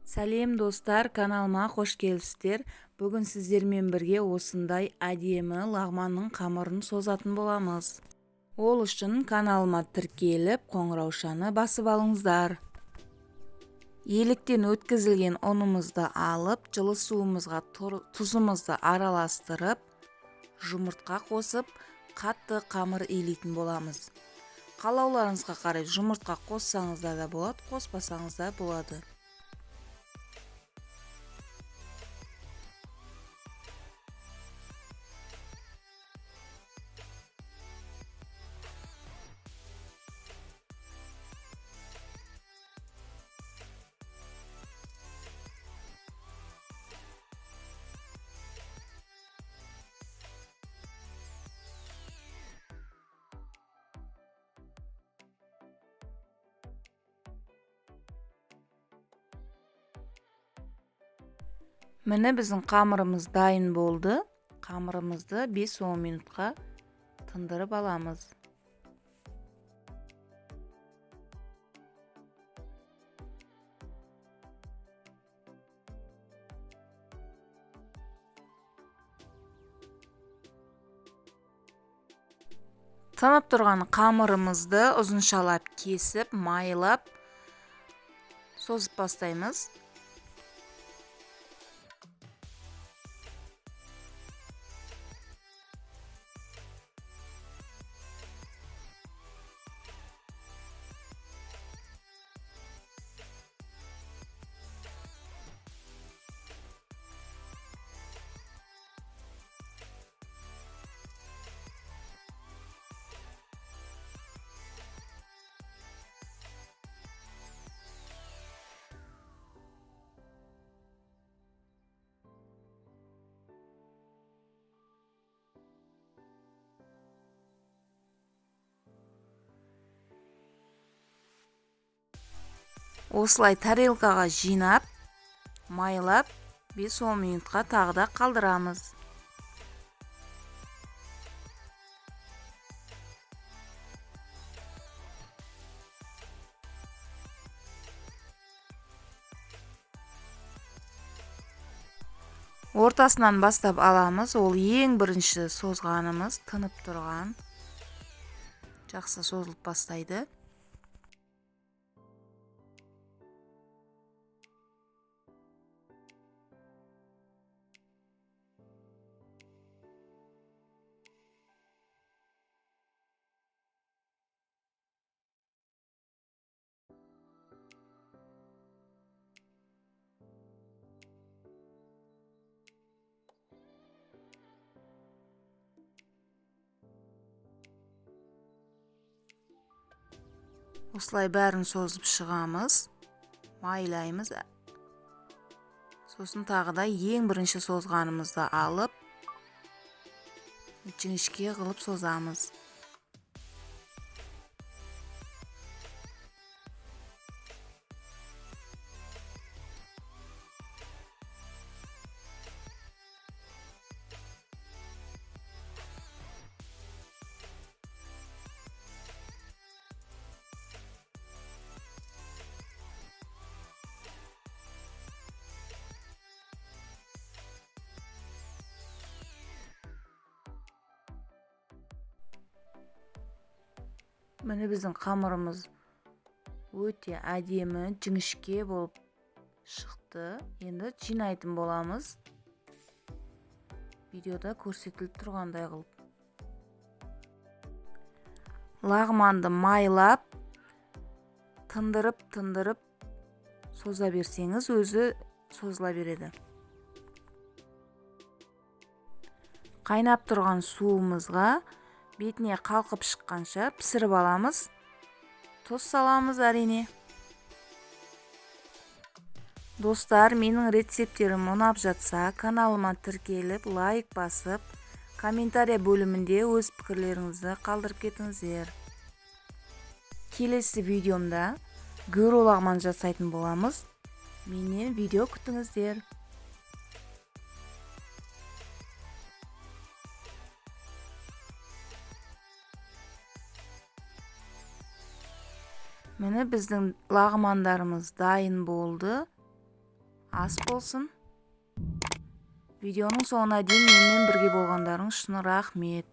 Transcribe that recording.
Сәлем достар, каналыма қош келіпсіздер. Бүгін сіздермен бірге осындай әдемі лағманның қамырын созатын боламыз. Ол үшін каналыма тіркеліп, қоңыраушаны басып алыңыздар. Еліктен өткізілген ұнымызды алып, жылы суымызға тұзымызды араластырып, жұмыртқа қосып, қатты қамыр илейтін боламыз. Қалауларыңызға қарай жұмыртқа қоссаңыздар да болады, қоспасаңыз да болады. Міне біздің қамырымыз дайын болды. Қамырымызды 5-10 минутқа тындырып аламыз. Тынып тұрған қамырымызды ұзыншалап кесіп, майлап, созып бастаймыз. Осылай тарелкаға жинап, майлап, 5-10 минутқа тағы да қалдырамыз. Ортасынан бастап аламыз. Ол ең бірінші созғанымыз тынып тұрған. Жақсы созылып бастайды. Осылай бәрін созып шығамыз, майлаймыз. Сосын тағы да ең бірінші созғанымызды алып, жіңішке қылып созамыз. Міне біздің қамырымыз өте әдемі, жіңішке болып шықты. Енді жинайтын боламыз. Видеода көрсетіліп тұрғандай қылып. Лағманды майлап, тындырып-тындырып соза берсеңіз, өзі созыла береді. Қайнап тұрған суымызға бетіне қалқып шыққанша пісіріп аламыз. Тұз саламыз әрине. Достар, менің рецепттерім ұнап жатса, каналыма тіркеліп, лайк басып, комментария бөлімінде өз пікірлеріңізді қалдырып кетіңіздер. Келесі видеомда гөру лағман жасайтын боламыз. Менен видео күтіңіздер. Міне біздің лағмандарымыз дайын болды. Ас болсын! Видеоның соңына дейін менімен бірге болғандарыңыз үшін рахмет.